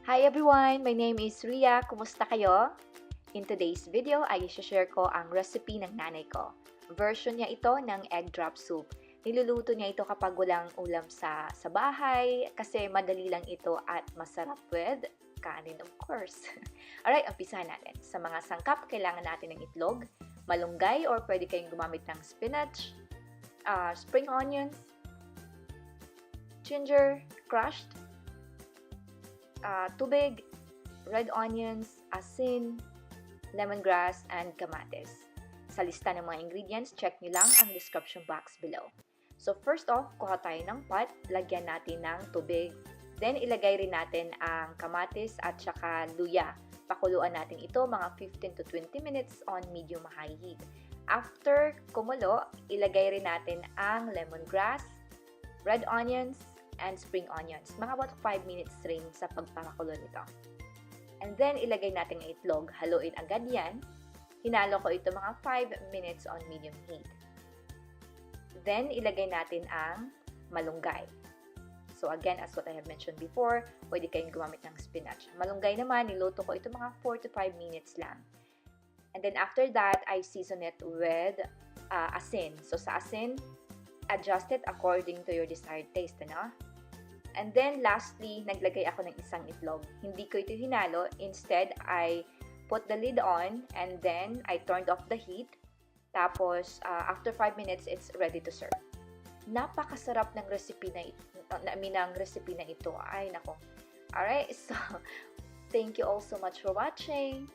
Hi everyone! My name is Ria. Kumusta kayo? In today's video ay share ko ang recipe ng nanay ko. Version niya ito ng egg drop soup. Niluluto niya ito kapag walang ulam sa bahay kasi madali lang ito at masarap with kanin, of course. Alright, umpisahan natin. Sa mga sangkap, kailangan natin ng itlog, malunggay or pwede kayong gumamit ng spinach, spring onions, ginger, crushed, tubig, red onions, asin, lemongrass, and kamatis. Sa lista ng mga ingredients, check nyo lang ang description box below. So first off, kuha tayo ng pot, lagyan natin ng tubig. Then ilagay rin natin ang kamatis at saka luya. Pakuluan natin ito mga 15 to 20 minutes on medium-high heat. After kumulo, ilagay rin natin ang lemongrass, red onions, and spring onions. Mga about 5 minutes rin sa pagpapakulo nito. And then, ilagay natin ang itlog. Haluin agad yan. Hinalo ko ito mga 5 minutes on medium heat. Then, ilagay natin ang malunggay. So again, as what I have mentioned before, pwede kayong gumamit ng spinach. Malunggay naman, niluto ko ito mga 4 to 5 minutes lang. And then after that, I season it with asin. So sa asin, adjust it according to your desired taste, ano? And then lastly, naglagay ako ng isang itlog. Hindi ko ito hinalo. Instead, I put the lid on and then I turned off the heat. Tapos, after 5 minutes, it's ready to serve. Napakasarap ng recipe na ito, I mean, ng recipe na ito. Ay, nako. Alright, so, thank you all so much for watching.